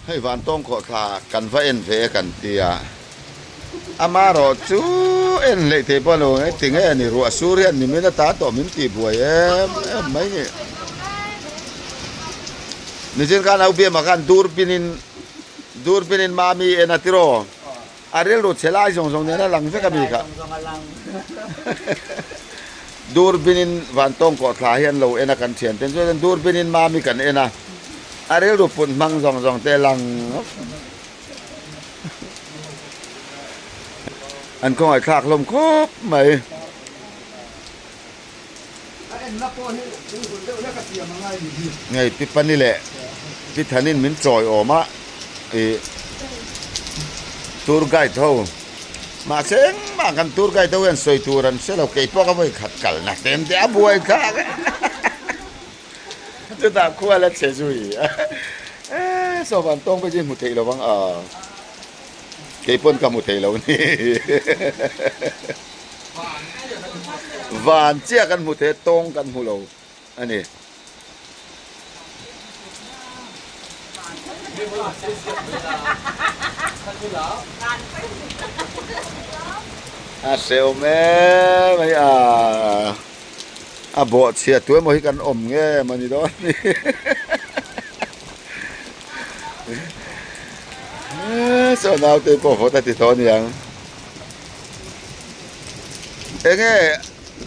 Hei Vantawng khawhthla kan va en ve e kan ti a, amarawh chu en hleih thei pawh a lo nge ti nge ni ruah sur hian nimin ata tawh min tih buai em em mai ni. Nichin khan Aubiama khan durbinin durbinin mami en a tiraw a rilru chhe lai zawng zawng nen a lang vek a mi kha. Durbinin Vantawng kawhthla hi an lo en a kan thian ten chuan durbinin mami kan en a. A rilru put hmang zawng zawng te lang an khawngaih thlak hlawm khawp mai. Ngei Pi Pani leh Pi Thanin min chawi awm a ih tour guide ho mahse engmah kan tour guide ho hian sawi tur an hre lo keipawh ka vawi khat kalna tlem te a buai thlak e. Chutah khua la chhe zui e saw van tawng pawh chu hmu theih lo vang a kei pawn ka hmu thei lo ni van chiah kan hmu thei a tawng kan hmu lo a ni. A hrehawm em mai a. A bawhchhia tu emaw hi kan awm nge maw ni dawn ni. Saw naute pawh vawt a ti tawh aniang. Enge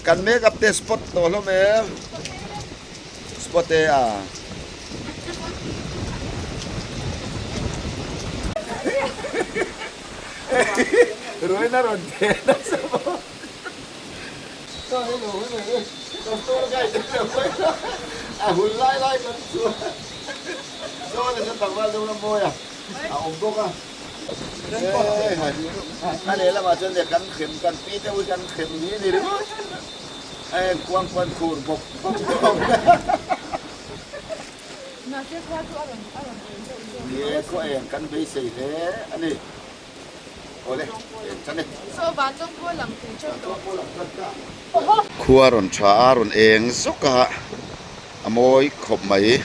kan make up te spot tawh hlawm em? Spot e a. Ruaina rawn theh nasa bawk. A hun lai lai kan chuan sawn a tlangval deuh la mawi a, a awm bawk a. A lehlamah chuan kan hrem kan pi te hi kan hrem ni ni ringawt a en kuang kuan khur bawk bawk bawk. Ni e, khaw eng kan beisei hle a ni. Khua rawn tha a rawn eng zawk a a mawi khawp mai.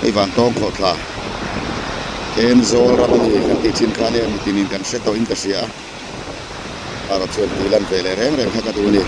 Hei Vantawng khawhthla Thenzawl ram a ni kan tih thin kha ania mitinin kan hre tawhin ka hria a erawh chuan tih lan ve leh reng reng kha ka duh a ni.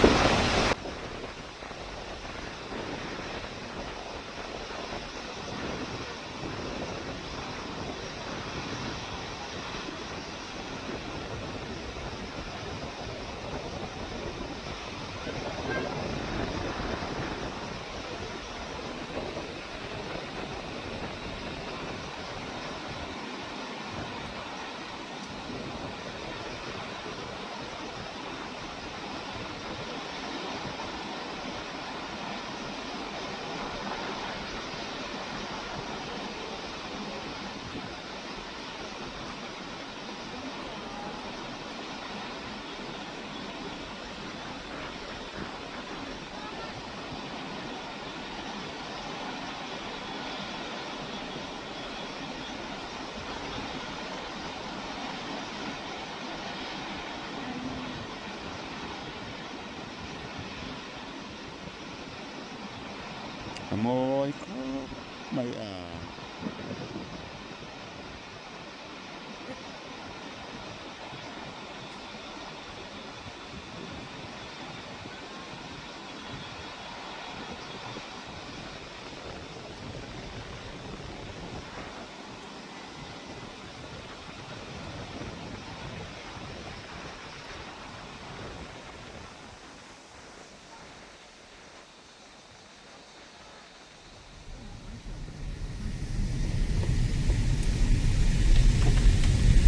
A mawi khawp mai a.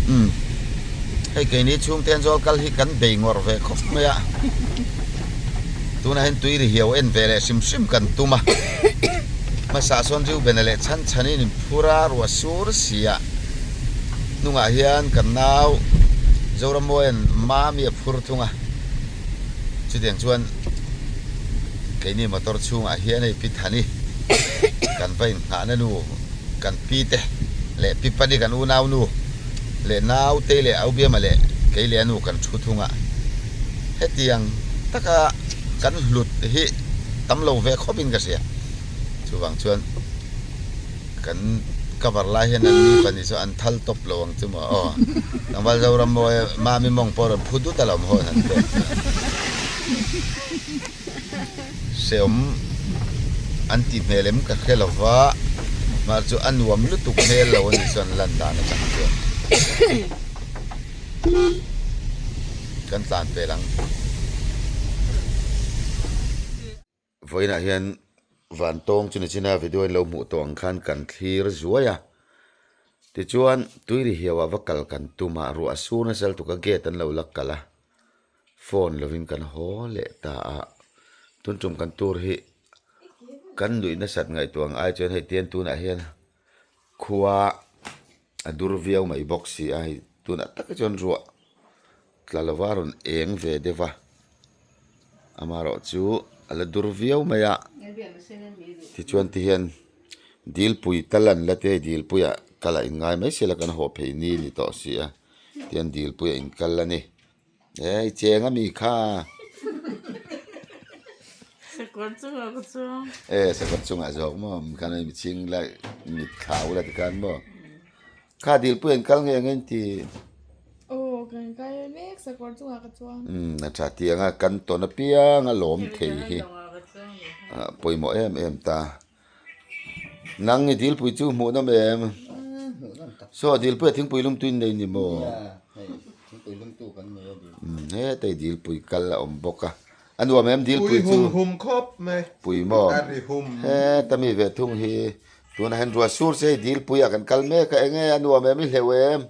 Umm hei keini chhungte an zawl kal hi kan bei ngawrh ve khawp mai a tunah hian tui ri hiau en ve leh hrim hrim kan tum a hmasa sawn Reuben-a leh chhan chhanin in phur a ruah sur si a hnungah hian kan nau Zorammawia'n Mami a phur thung a chutiang chuan keini motor chhungah hian hei Pi Thani kan va inngahna nu kan pi te leh Pi Pani kan unau nu leh naute leh Aubiama leh kei leh a nu kan thu thung a hetiang taka. kan hlut hi tam lo ve khawp in ka hria. Chuvang chuan kan cover lai hian an ni pahnih chu an thal tawp lo ang chu maw aw. Tlangval Zoram mawi Mami mawng pawh rawn phu dut a lo awm hawn han pek chuan. Hreawm an ti hmel em ka hre lo va, mahse chu a nuam lutuk hmel lo a nih chuan lan dan atang chuan kan tlan pel ang. Vawiinah hian Vantawng chu nichina video in lo hmuh tawh ang khan kan thlir zuai a, tichuan Tuirihiau ah va kal kan tum a, ruah sur nasa lutuk a gate an lo la kal a. Phone lovin kan haw leh ta a, tun tum kan tur hi kan nuih nasat ngaihtuah ang ai chuan hei tian tunah hian khua a dur viau mai bawk si a, hei tunah tak hi chuan ruah tla lova rawn eng ve deuh va, amaherawh chu a la dur viau mai a, tichuan tihian dilpui tal an la ti a hei dilpuiah kal a inngai mai se la kan haw phei ni a ni tawh si a, tihian dilpuiah inkal a ni. Ei cheng a mi kha. Sakawr chungah ka chuang. E sakawr chungah zawk maw mi khan mi chhing la mit thlau la tikhan maw. Kha dilpui an kal nge ang in ti. Aw kan kal mek sakawr chungah ka chuang. Um a tha tiang a kan tawn apiang a lawm thei hi pawimawh em em ta. Nang i dilpui chu hmuh nawm em? Saw dilpui a thingpui lum tui nei ni maw? Heta i dilpui kal a awm bawk a. A nuam em dilpui chu? Pui maw? Heta mi ve thung hi tunah hian ruah sur se hei dilpui ah kan kal mek a enge a nuam em i hleuh em?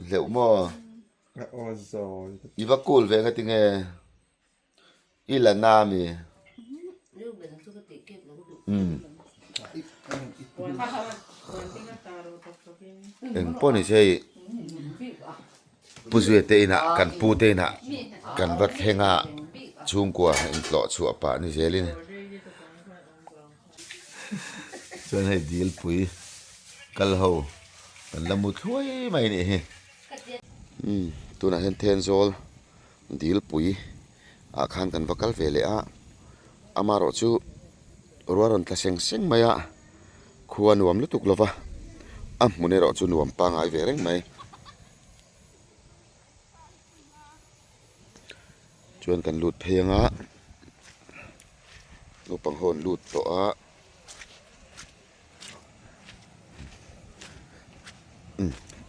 Hleuh maw? I va cool ve nga tinge? I la na mi. Eng pawh ni se hei Pu Zuia te inah kan pu te inah kan va thleng a chhungkua intlawh chhuah pah ni zelin chuan hei dilpui kal ho kan la mu thluai mai a nih hi. Tunah hian Thenzawl Dilpui ah khan kan va kal ve leh a, amaherawh chu ruah rawn tla seng seng mai a, khua nuam lutuk lo va, a hmun erawh chu nuam pangngai ve reng mai. Chuan kan lut phei ang a, naupang ho an lut tawh a.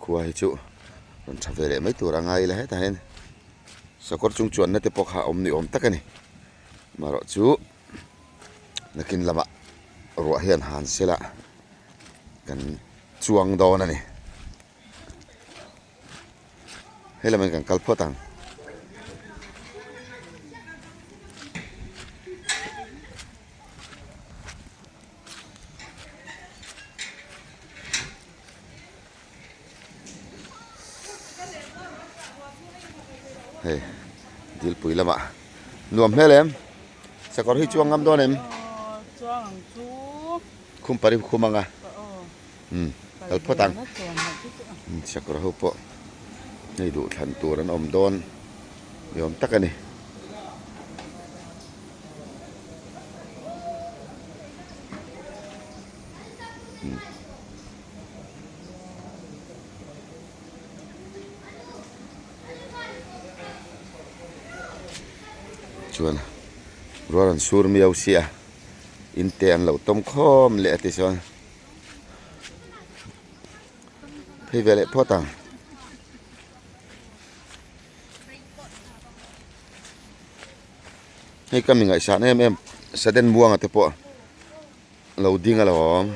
Khua hi chu rawn tha ve leh mai tur a ngai ila hetah hian sakawr chung chuanna te pawh kha a awm ni awm tak a ni marawh chu nakin lamah ruah hian han sela kan chuang dawn a ni. Hei lam in kan kal phawt ang. Hei dilpui lamah nuam hmel em sakawr hi chuang ngam dawn em chuang ang chu khum pari khum anga umm kal phawt ang sakawr ho pawh hei duh thlan tur an awm dawn ni awm tak a ni. Chuan rual an sur miau sia in te an lo tawm khawm leh a tichuan phei ve leh phawt ang. Hei ka mi ngaihsan em em Sudden Muanga te pawh lo ding alawm.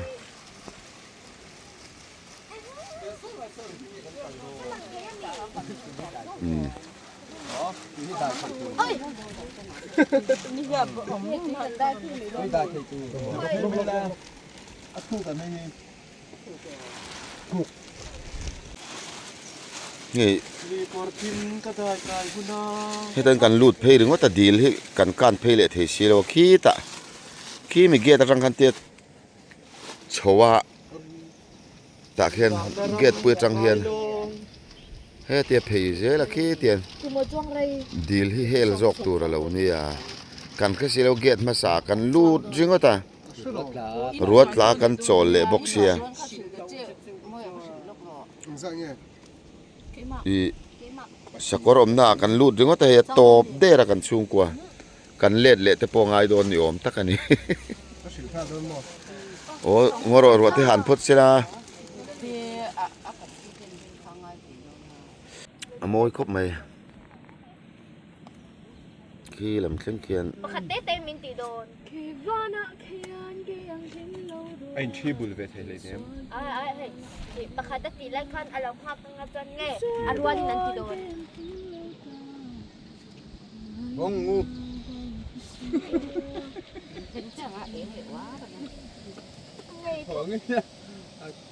Umm. Hei hetan kan lut phei ringawt a dil hi kan kan phei leh thei si lo a khitah khi mi gate atang khan tia chho a tah khian gate pui atang hian. Hetia phei zel a khi tian dil hi hel zawk tur a lo nia. Kan hre si lo gate hmasa ah kan lut ringawt a, ruat tla kan chawl leh bawk sia. Ih sakawr awmna ah kan lut ringawt a hei a tawp der a kan chhungkua kan let leh te pawh ngai dawn ni awm tak a ni. Aw ngaw rawh ruah te han phawt sela. A mawi khawp mai. Khi lam thleng khian. Pakhat te te min tih dawn. A in thi bul ve thei hlei nem. Ai ai hei pakhat a tih lai khan a lo nghak anga chuan nge a rualin an ti dawn. Bawng ngu.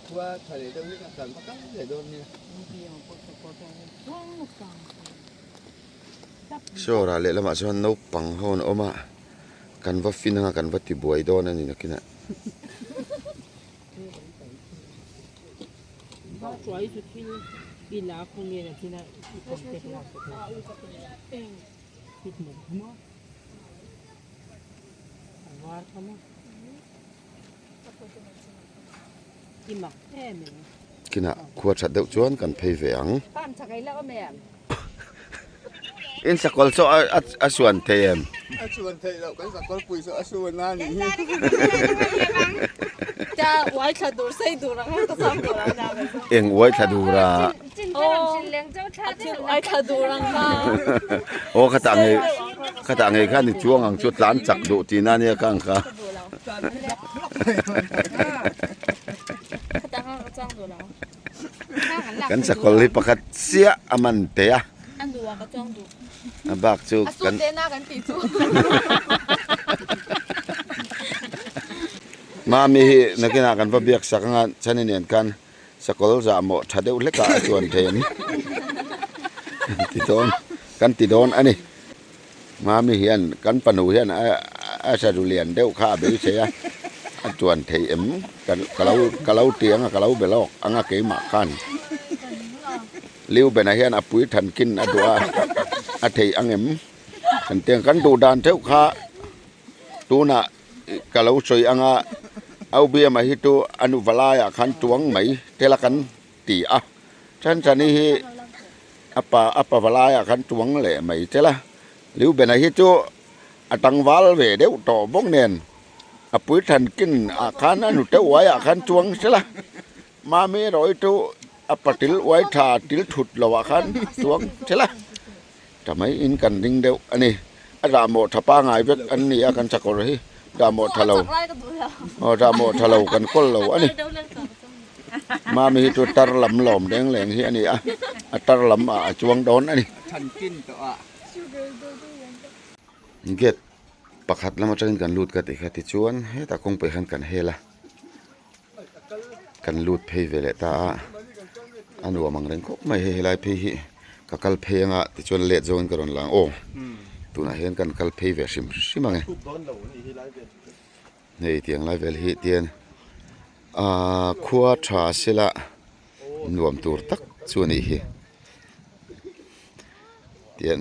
Khua tha leh deuh hi ka tlan vak ang leh dawn nia. Shore ah lehlamah chuan naupang ho an awm a, kan va fin anga kan va ti buai dawn a ni nakinah. Kinah khua that deuh chuan kan phei ve ang. In sakawlh chu a suan thei em? A suan theih loh kan sakawlh pui chu a suan a nih hi. Eng uai thla dur a? Aw khatah ngei khatah ngei khan i chuang ang chu tlan chak duh tihna ania ka ang kha. Kan sakawlh hi pakhat chiah a man teh a. A bak chu kan Mami hi nakinah kan va biak sak anga chhan inen khan sakawlh zah mawh tha deuh hlekah a chuan thei an ti dawn kan ti dawn a ni. Mami hian kan fanu hian a sazu lian deuh kha a beisei a, a chuan thei em ka lo ka lo ti anga ka lo be lawk anga keimah khan Liubena hian a pui than kin a duh a, a thei ang em kan ti ang kan duh dan theuh kha tunah ka lo sawi anga Aubiama hi chu a nuva laiah khan tuang mai tel a kan ti a then thani hi a pa a pa valaiah khan tuang leh mai tel a Liubena hi chu a tlangval ve deuh tawh bawk nen a pui than kin ah khan a nute uaiah khan chuang sela Mami erawh hi chu a patil uai tha til thut loh ah khan chuang sela ta mai in kan ring deuh a ni a zahmawh tha pangai vek an ni a kan sakawr hi zahmawh tha lo aw zahmawh tha lo kan kawl lo a ni mami hi chu tar lam lawm reng reng hi a ni a a tar lam ah a chuang dawn a ni gate pakhat lam atangin kan lut ka tih kha tichuan hetah kawngpui hian kan hel a. Kan lut phei ve leh ta a, a nuam ang reng khawp mai hei helai phei hi ka kal phei anga tichuan let zawngin ka rawn lang aw tunah hian kan kal phei ve hrim hrim ang e hei tiang lai vel hi tian ahh khua tha sela nuam tur tak chu a nih hi tian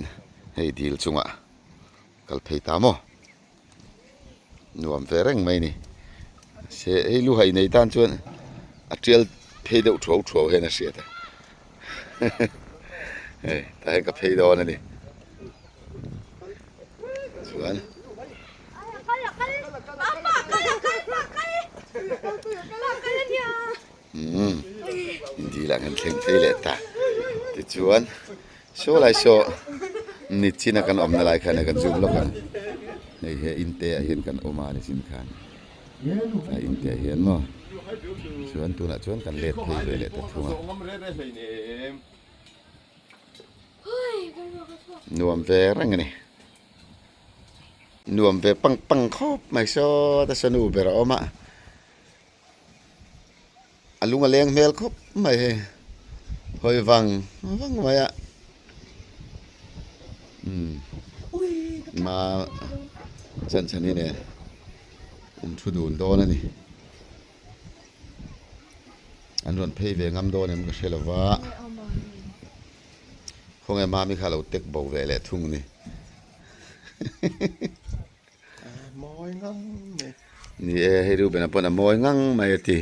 hei dil chungah kal phei ta maw. Nuam ve reng mai ni. Se hei lu hai nei tan chuan a tial phei deuh thuau thuau hian a hriat a. Hei tah hian ka phei dawn a ni. Chuan umm dil ah kan thleng phei leh ta. Tichuan Saw lai saw nichin a kan awmna lai khan kan zoom lawk ang hei he in te ah hian kan awm a nichin khan a in te ah hian maw chuan tunah chuan kan let phei ve leh ta thung a nuam ve reng a ni nuam ve pang pang khawp mai saw ta saw nu ber a awm a. A lung a leng hmel khawp mai hei hawi vang vang mai a umm ma chan chhan hi nen an thu dun dawn a ni an rawn phei ve ngam dawn em ka hre lo va. Khawnge mami kha lo tek bo ve leh thung ni. Mawi ngang mai. Ni e, hei Reuben-a pawn a mawi ngang mai a ti.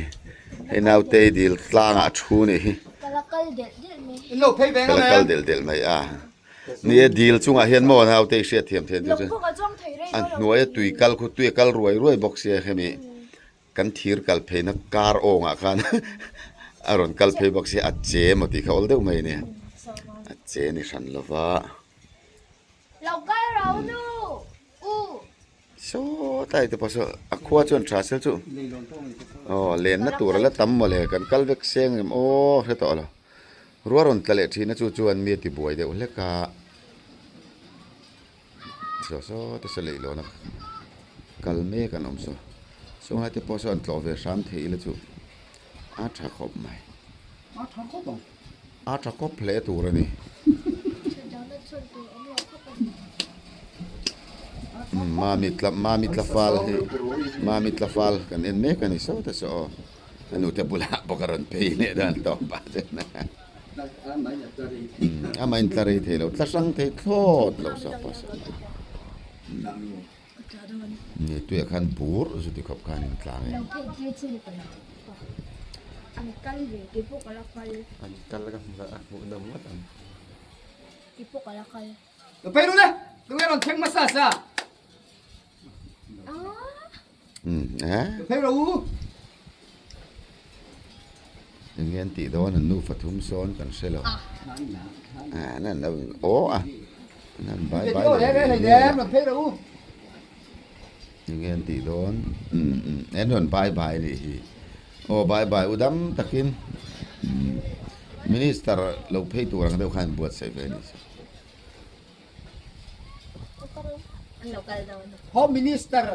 Hei naute dil tlangah a thu nih hi. Ka la kal delh delh mai. In lo phei ve Ka la kal delh delh mai a. Ni e, dil chungah hian maw naute i hriat thiam thei ang chu. A hnuaia tui kal khu tui a kal ruai ruai bawk sia hemi. Kan thir kal pheina kar awngah khan a rawn kal phei bawk sia a che maw tih kha awl deuh mai a nia a che ni hran lo va. Lo kal ro nu u. Sawtlai te pawh saw a khua chuan tha sel chu aw lenna tur a la tam mawle kan kal vek seng em aw hre tawh lo ruah rawn tla leh thina chu chuan mi a ti buai deuh hlek a. Saw saw te saw leihlawn a kal mek an awm saw saw lai te pawh saw an tlawh ve hram thei ila chu a tha khawp mai a tha khawp ang a tha khawp hle tur a ni mami tla mami tla fal hi mami tla fal kan en mek a ni saw te saw aw a nute bulah bawk a rawn phei leh dan tawp ah chuan. Amah in tla rei thei lo, tla hrang thei thlawt lo sa pawh sa mai. Ni tuiah khan bur zu ti khawp khan in tlang e. An kal ve, kei pawh ka la kal. An kal ka hmuh nawm ngawt ang. Kei pawh ka la kal. Lo phei ru le, tunge rawn thleng hmasa sa. Lo phei rawh u. Enge an tih dawn an nufa thum sawn kan hre lo. An an lo aw a. An han bai bai leh ngei ngei a. Enge an tih dawn an rawn bai bai anih hi. Aw bai bai u dam takin minister lo phei tur ang deuh khan an buatsaih ve anih chu. Home Minister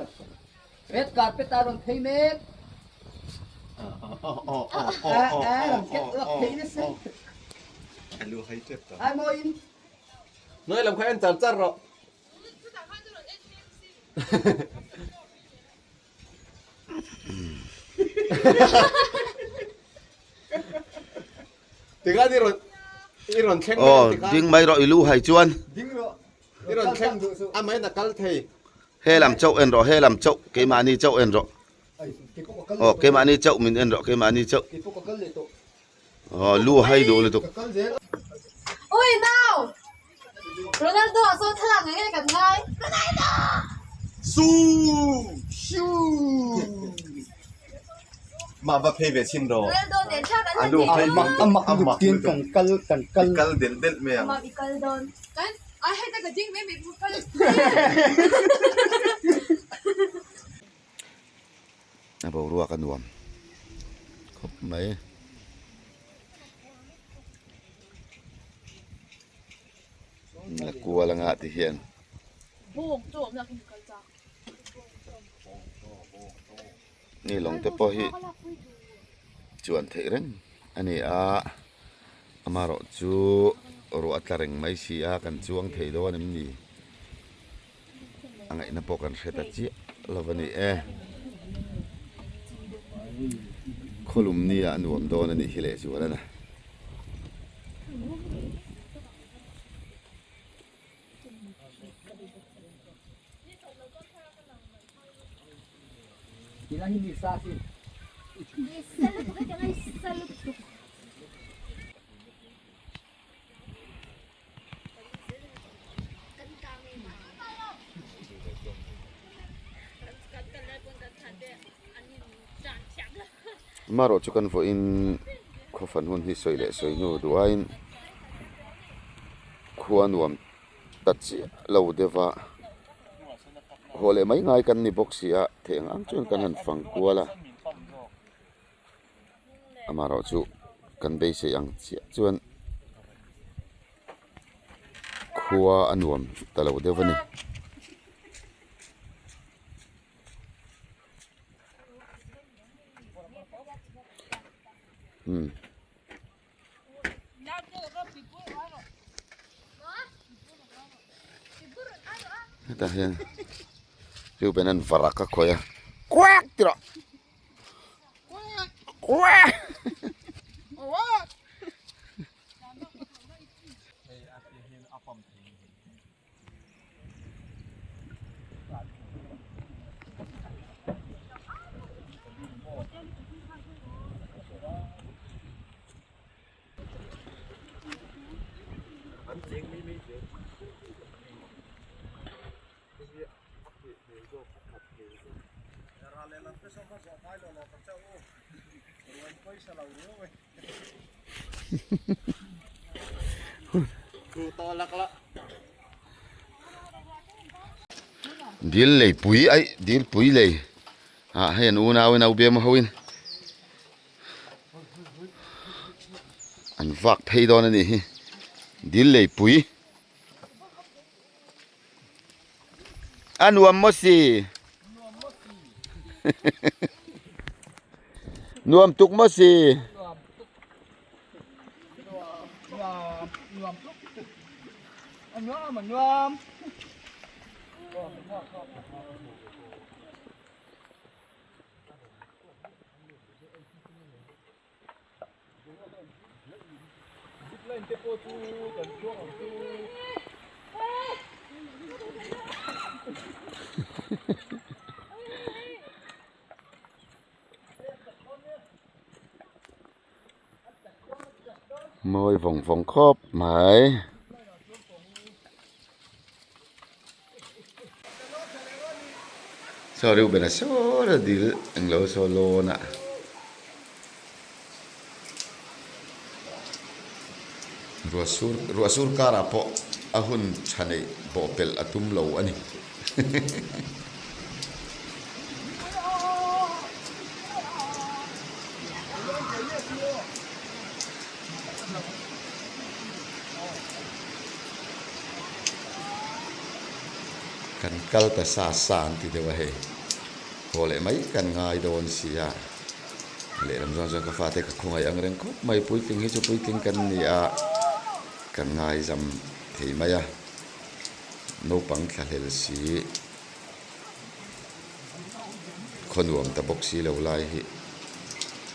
red carpet a rawn phei mek. Ai mawiin. Hnuai lam kha en char char rawh. Tikhan i rawn i rawn thleng mai Aw, tikhan. ding mai rawh i lu hai chuan. Ding rawh. I rawn thleng a mai na kal thei. He lam chauh en rawh, he lam chauh, keimahni chauh en rawh. Aw, keimahni chauh min en rawh, keimahni chauh. Aw, lu hai duh lutuk. Ui nau! Ronaldo ah sawn thlalak ngei ngei kan ngai. Ronaldo! Su! Siu! Mah va phei ve chhin rawh. Ronaldo nen thla kan han Alu tih hai dawn. mak Amak lutuk tin kan kal kan kal. I kal delh delh mai ang. Amak i kal dawn. Kan a heta ka ding mai mai kal. A boruak a nuam khawp mai. La kual anga ti hian. Ni lawng te pawh hi chuan theih reng a ni a amaherawh chu ruah a tla reng mai si a kan chuang thei dawn em ni. A ngaihna pawh kan hre ta chiah lo a ni e. Khawlum ni ah nuam dawn a nih hi leh zual a na. Amaherawh chu kan vawiin khawfan hun hi sawi leh sawi hnu duh aiin khua nuam ta chiah lo deuh a haw leh mai ngai kan ni bawk si a theih ang ang chuan kan han fang kual a. Amaherawh chu kan beisei ang chiah chuan khua a nuam ta lo deuh a ni. Umm. Hetah hian Reuben an varak a khawih a kuak ti rawh. Dil lei pui aih dil pui lei ah hei an unau in a ubiam ho in an vak phei dawn a nih hi dil lei pui a nuam maw si nuam tuk maw si. Mawi vawng vawng khawp mai. Saw Reuben a saw a dil englo saw lawn a. Ruah sur ruah sur karah pawh a hun tha neih bawhpelh a tum lo a ni. Kan kal ta sa sa an ti deuh a hei haw leh mai kan ngai dawn si a lehlam zawng chuan ka fate ka khawngaih ang reng khawp mai puitling hi chu puitling kan ni a kan ngaizam thei mai a naupang thlahlel si khaw nuam ta bawk si lo lai hi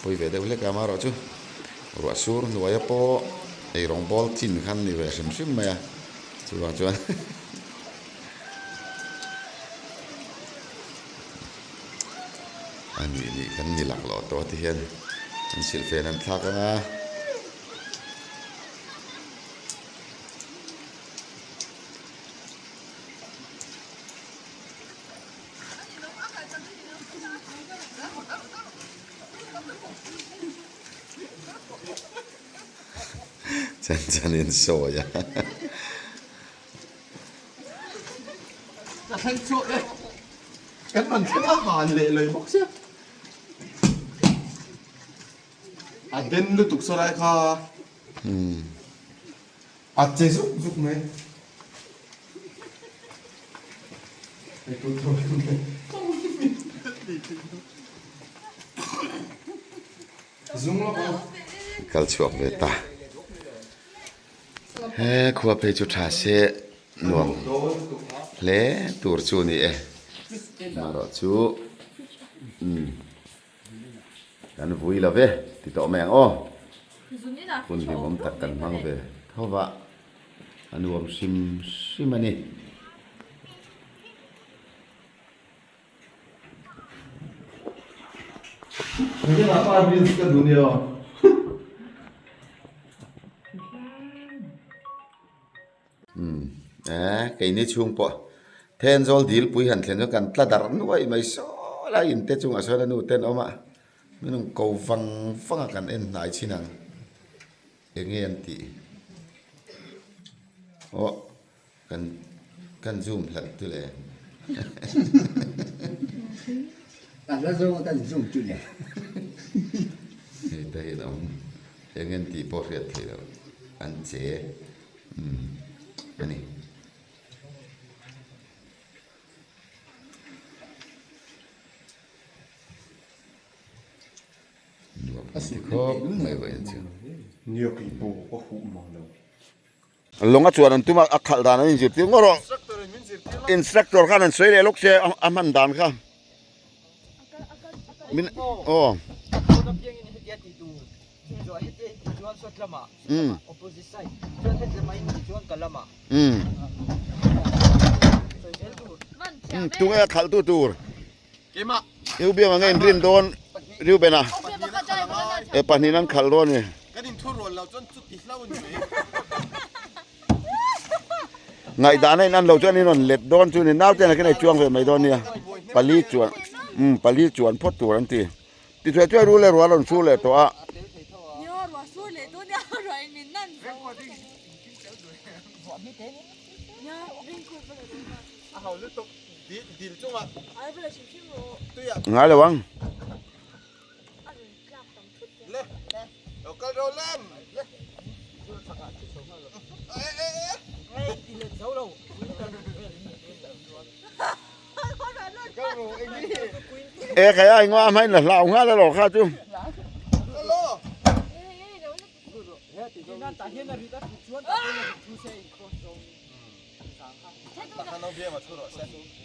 pawi ve deuh hlek a amaherawhchu ruah sur hnuaia pawh eirawng bawl chin khan ni ve hrim hrim mai a chuvang chuan a nih nih kan ni laklawh tawh ti hian an silhfen an thlak ang a. Chan chan in sawi a. Ka thleng chhuak e. Kan rawn thleng a van leh lei bawk sia. A den lutuk saw lai kha. A che zuk zuk mai. Kal chhuak ve ta. He khua phei chu tha se nuam hle tur chu a ni e. Marawh chu umm. Kan vui lo ve ti tawh mai ang aw. Hun hlimawm tak kan hmang ve tho va, a nuam hrim hrim a ni. Umm eh keini chhung pawh Thenzawl dilpui han thlen chuan kan tla darh nuaih mai saw lai in te chungah sawn a nu ten awm a min rawn ko vang vang a kan en hnai chin ang eng nge an tih aw kan kan zoom hlat chu le hei te hi an awm eng nge an tih pawh hriat theih loh an che. Umm a ni. Nuam kan ti khawp mai vawiin chu. Lawng a chuan an tum a, a khalh dan an inzirtir ngawt rawh. Instructor khan an sawi leh lawk se a hman dan kha. Min aw. Tunge a khalh tu tur Reuben ang nge in rin dawn Reuben a e pahnih an khalh dawn ni Ngaihdan a in an lo chuan in rawn let dawn chu ni naute ah khian a chuang ve mai dawn nia pali chuan pali chuan phawt tur an ti. Tichuan chuan rul leh rual a rawn chhur leh tawh a. Ngai lo ang. E khai ai ngoa mai là hlau nga la lo kha chu.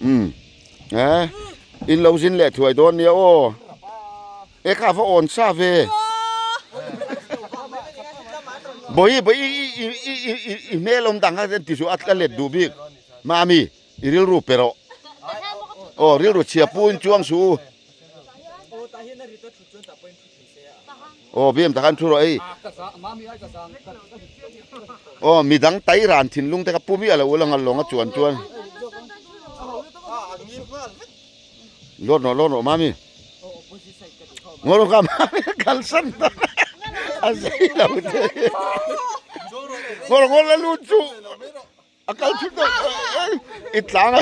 Um eh in lo zin leh thuai dawn nia aw e kha va awn sa ve bawi bawi i i i i i i hmel awm dang kha ti suh a let duh bik mami i rilru pe rawh aw rilru chhia pu in chuang suh u. Aw bem takhan thu rawh ei. Aw midang tai ran thinlung te kha pu miah lo ula ngal lawng a chuan chuan. Lawt rawh lawt rawh mami. Ngaw rawh ka mami kalsan ta. A zei lo che. Ngaw rawh ngaw la lut chu. A kal thut deuh i tlang a.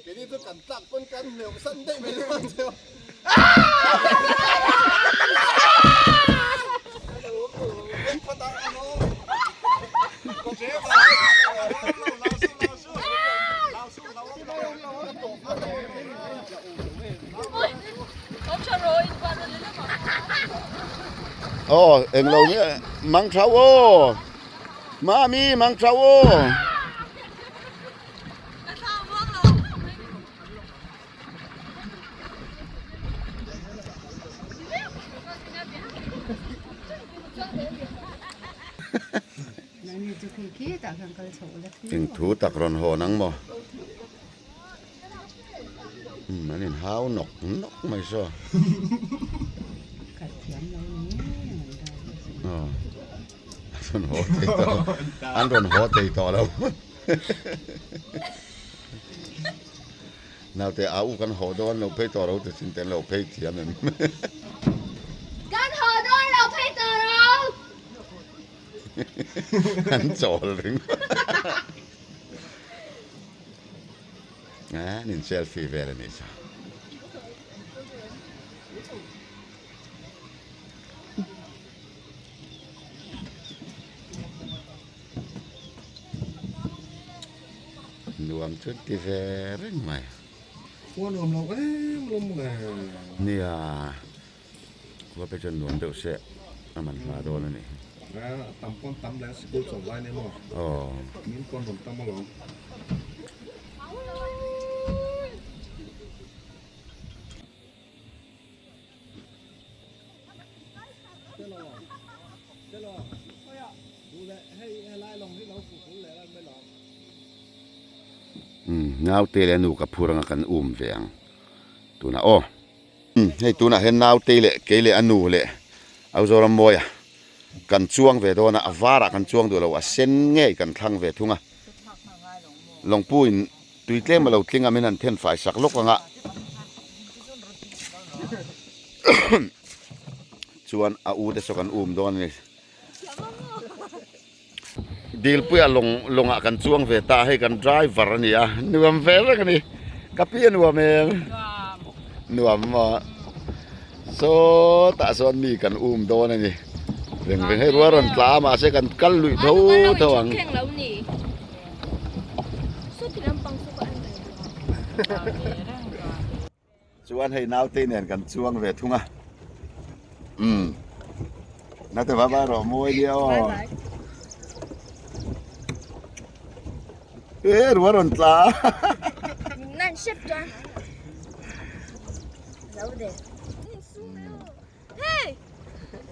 Keini chu kan tlak pawn kan hleuh san daih mai dawn cheu. Aw englo nge mang thau aw mami mang thau aw Eng thu tak rawn haw nang maw? Umm an inhau nawk nawk mai saw. Aw an rawn haw thei tawh lo an rawn haw thei tawh lo Naute a u kan haw dawn lo phei tawh ro ti sin te an lo phei thiam em. Kan haw dawn lo phei tawh ro. An chawl ring. An in selfie vel a nih chu. Nuam chu ti ve reng mai. Khua nuam lo em lawm le. Nia. Khua pek chuan nuam deuh se a man hla dawn a ni. A tam pawn tam leh a sikul chawlh lai nia maw? Aw. Min pawn rawn tam alawm. Umm naute leh nu ka phur anga kan um ve ang tunah aw. Hei tunah hian nautei leh kei leh a nu leh Auzorammawia kan chuang ve dawn a, a varah kan chuang duh lo, a sen ngei kan thlang ve thung a. Lawngpuiin tui tlem a lo tling a, min han then fai sak lawk ang a. Chuan a u te saw kan um dawn a ni. Dilpuia lawng lawngah kan chuang ve ta hei kan driver a ni a nuam ve reng a ni ka pi a nuam em nuam maw saw tah sawn mi kan um dawn a ni reng reng hei rual rawn tla a mahse kan kal luih tho tho ang. Chuan hei naute nen kan chuang ve thung a umm naute va va rawh mawi nia aw e ruah rawn tla nan hrep chuan lo de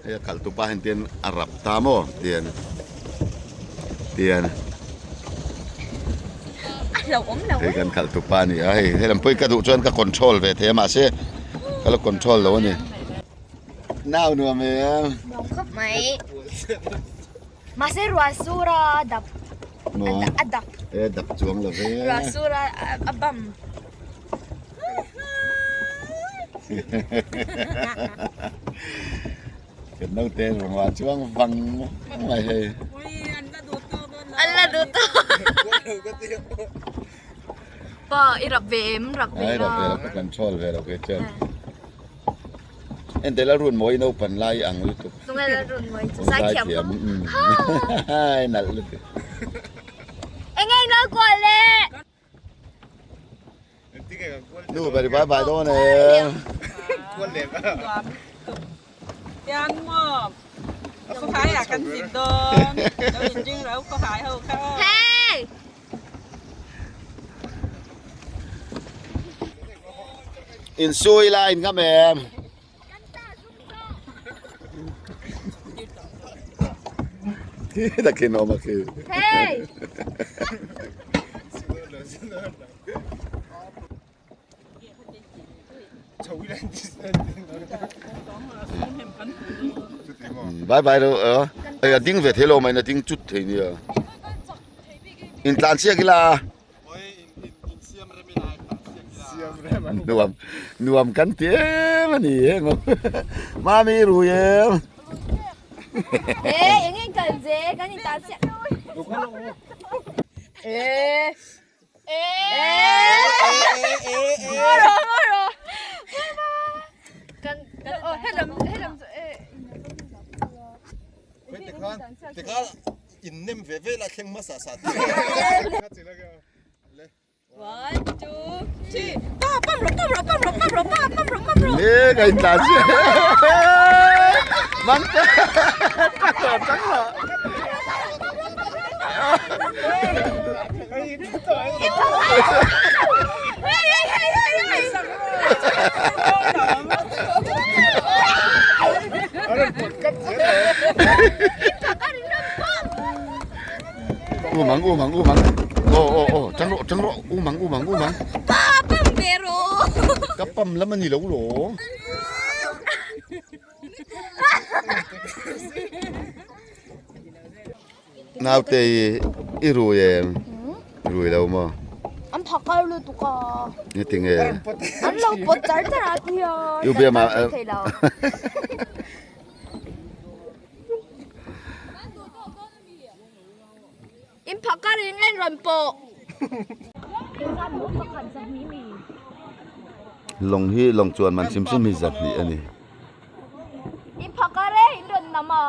hei a kal tupa hian tian a rap ta maw tian tian hei kan kal tupa a ni a hei helam pawh hi ka duh chuan ka control ve thei a mahse ka la control lo a ni nau nuam em nuam khawp mai mahse ruah sur a dap a dap e dap chuang lo ve ruah sur a a bam. Kan naute ruangah chuang vang mai hei. An la duh tawk. Pa i rap ve em rap ve la. Ai rap ve lo ka control ve lo kei chuan. Ente la run mawi naupan lai ang lutuk. Tunge la run mawi chu zai thiam kha. Hai nalh lutuk. Enge in lo kual le. Nu bari bye bye dawn e. Tian maw khawhai ah kan zin dawn lo in ring lo khawhai ho kha aw. Hey! In sui la in ngam em. Khi takin awm a khi. Hey! Bye bye ro eh a ding ve thei lo mai na ding chut thei nia. In tlan chiak ila. Nuam nuam kan ti em a ni heng mami rui em. Eh eng eng kal ze kan in tan chiah. Eh In nem ve ve la thleng hmasa sa ti. Le ka in tlan chiah. Mang te. Tang lo. U mang u mang u mang aw aw aw chang rawh chang rawh u mang u mang u mang Pa pam ve rawh ka pam lam a ni lo lo Naute i i rui em? Rui lo maw? An phak kar lutuk a. Ni tinge? An lo pawt char char a ti a. U bia ma. Thei lo. In phak kar in en rawn pawh. Lawng hi lawng chuan man hrim hrim hi zahnih a ni. In phak kar e in rawn nam a.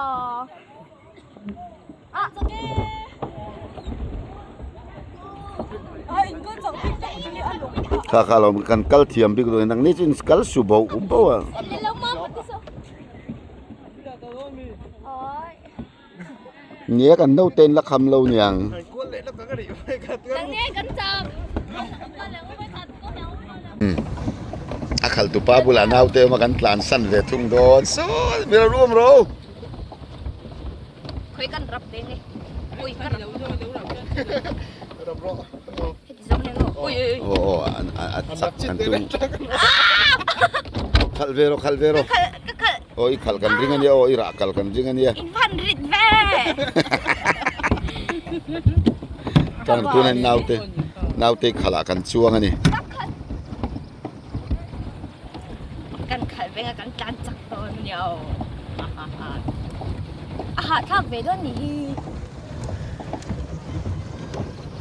Kha kha lo kan kal thiam bik lo nang ni chu in kal su bo um bo a. Nia kan no ten la kham lo niang. A khal tupa bulah naute awm a kan tlan san ve thung dawn sawi ber a rum ro. Khawi kan rap ve nge ui ka rap heti zawng hian aw ui ui aw aw an a chak an tum khalh ve rawh khalh ve rawh ka khalh ka khalh aw i khalh kan ring ania aw i rah kal kan ring ania in van rit ve tang tuna naute naute khalh ah kan chuang ani Kan khalh veng a kan tlan chak dawn ania aw a hahthlak ve dawn nih hi.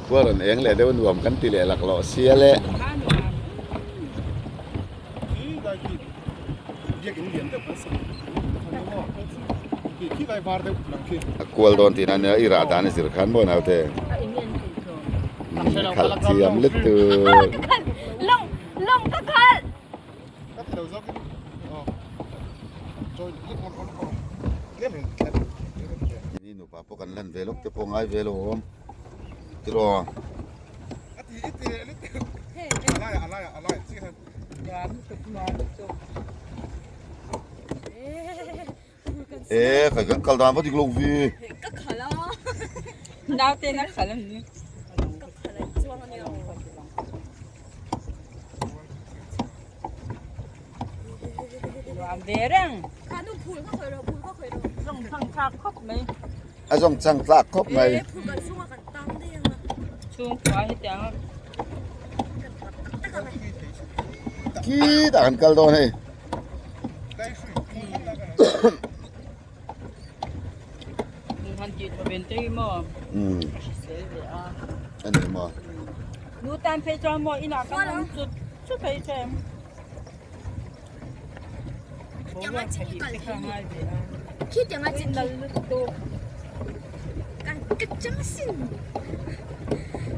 Khua rawn eng leh deuh nuam kan ti leh laklawh sia le. A kual dawn tih na nia i rah dan a zir khan maw naute. Khalh thiam lutuk. Lawng lawng ka khalh. Ni nupa pawh kan lan ve lawk te pawh ngai ve lo awm tiraw. E khai kan kal dan va dik lo vi. Ka khal a. Naute na khal a ni. Ka khal a chuang a nia. Nuam ve reng. Kha nu phul ka khawih rawh phul ka khawih rawh. Zawng chang thlak khawp mai. A zawng chang tlak khawp mai. E phul kan chhungah kan tang daih ang a. Chhungkua hetiang a. Khitah kan kal dawn hei. Reuben te hi maw a hrisel ve a. A ni maw? Nu tan phei chuan maw inah kan awm chut chut a i hre em? Boruak tha hip te kha a ngai ve a. Khitianga chin lal lutuk. Kan ka chang sin.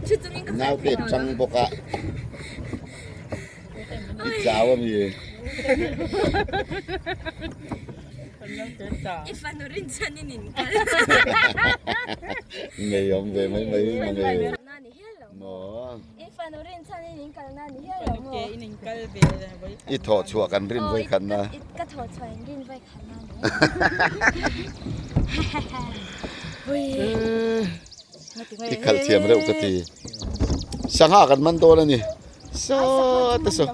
Thu chungin ka Nau te chang bawk a. I chau a mi. I fanu rinchhanin in kal. Ngei awm ve mai mai mange. Maw. I fanu rinchhanin in kal na ni hial lo maw. I thawh chhuah kan rin vawi khat na. Ka thawh chhuah in rin vawi khat na ni. I khalh thiam reuh ka ti. Sangha kan man dawn a ni. Saw te saw.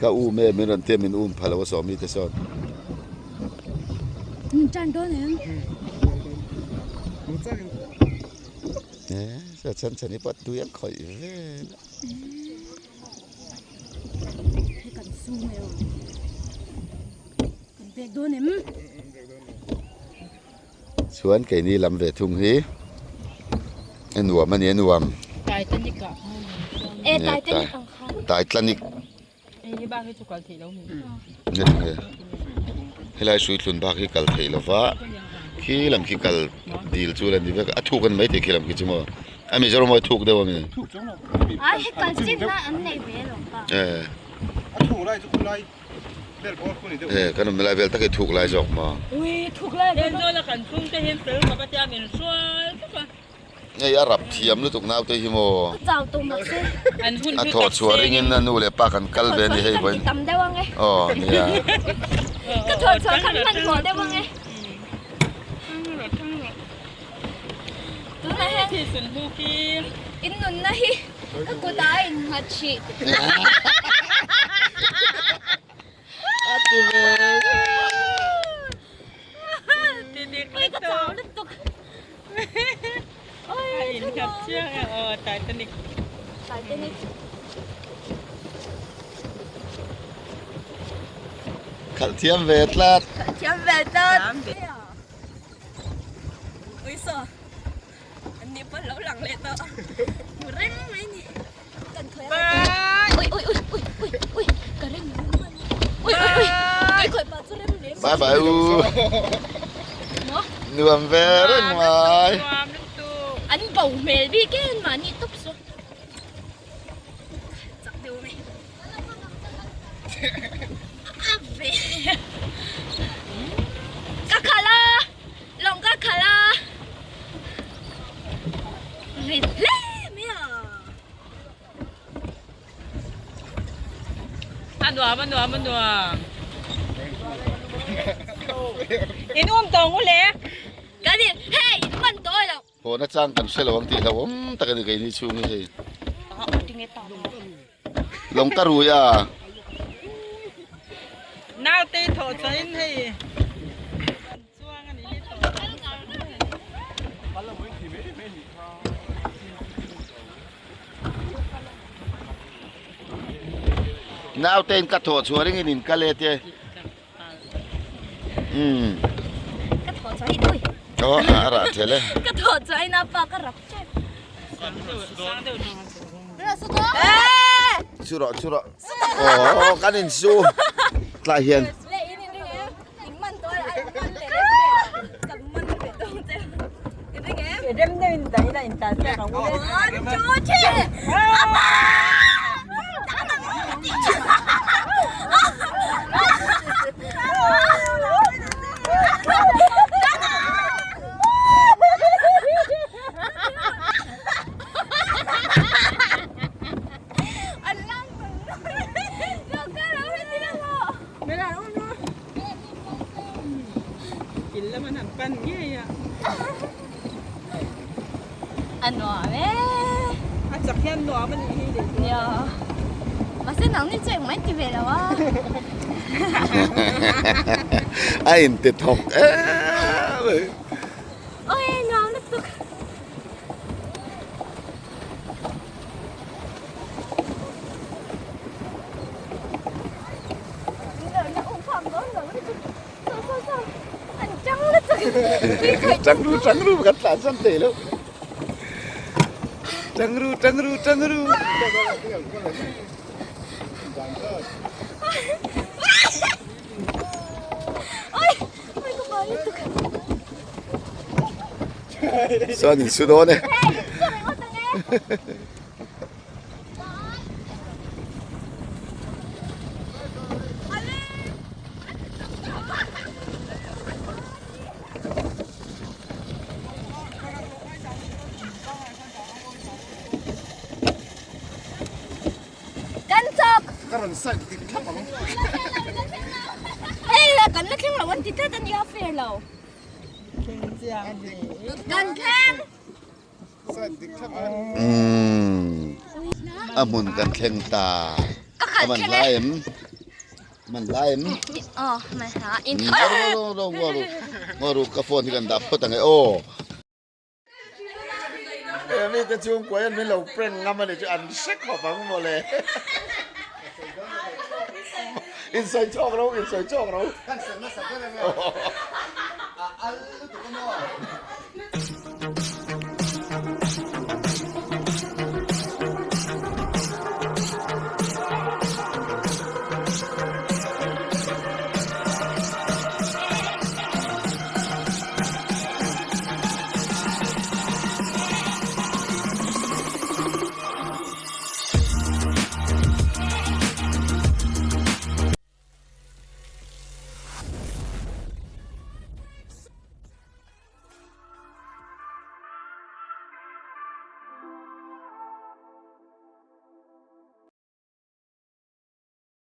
Ka um e min rawn tia min um pha lo a sawmi te sawn. Tan dawn em? E saw chhan chhan hi pawh tui an khawih vel a. He kan sum e aw. Kan pek dawn em? Chuan keini lam ve thung hi a nuam a ni a nuam. Titanic ah E Titanic ang kha. Titanic. Hei hi bak hi chu kal theih lo mi. Nge nge. Helai hrui thlun bak hi kal theih lo va khi lam khi kal dil chu la ni vek a thuk a ni maithei khi lam khi chu maw a Mizoram ah thuk deuh a mi. Ai he kal chin na an nei ve lo pa. E. A thuk lai chu khulai. E kan awmna lai vel tak hi thuk lai zawk maw? Hei a rap thiam lutuk naute hi maw? A thawh chhuah ringin a nu leh pa kan kal ve a ni hei vawiin. Aw nia. Ka kutah a innghat hrih. A ti ve. Ui ka chau lutuk. A innghat chiang e aw Titanic. Titanic. Khalh thiam ve tlat. Khalh thiam ve tlat. Ui saw. An ni pawh lo lang leh tawh hmu reng mai ni kan thawi a ui ui ui ui ui ui ka rem ui ui ui kei khawih pa chu rem lem bye bye u nuam ve reng mai an bo hmel bik em mahni tawp saw chak deuh mai a ve ka khalh a. Lawng ka khalh a, rit hle mai a. A nuam a nuam a nuam. In um tawng u le. Kan in hei in man tawh lo. Haw na chang kan hre lo ang tih hlauhawm tak a ni keini chhung hi hei. Lawng ka rui a. Naute thawh chuan hei. Naute in ka thawh chhuah ringin in kal e te. Umm. Ka thawh chhuah hi ui. Aw a rah thel e. Ka thawh chhuah in a pa ka rap tep. Chu rawh chu rawh. Aw kan in su tlai hian. A nuam e. A chak hian nuam a nih hi leh. Nia. Mahse nangni chu engmah in ti ve lo a. A inti thawk em mai. Oi nuam lutuk. Tang ru tang ru kan tlan san thei lo. Tang ru tang ru tang ru. Chuan in su dawn e. Kan chawk. Ka rawn side dik thlap ang. Hei la kan la thleng lo an ti tlat a nia fair lo. Kan thleng. Umm a hmun kan thleng ta a man lai em man lai em aw man hla in ngaw ngaw ru ka phone hi kan dah phawt ang e aw he mi te chhungkua hian min lo prank ngam a ni chu an hre khawp ang mawle in sawi chawk ro in sawi chawk ro kan sawi nasa ber ang e a al lutuk a maw.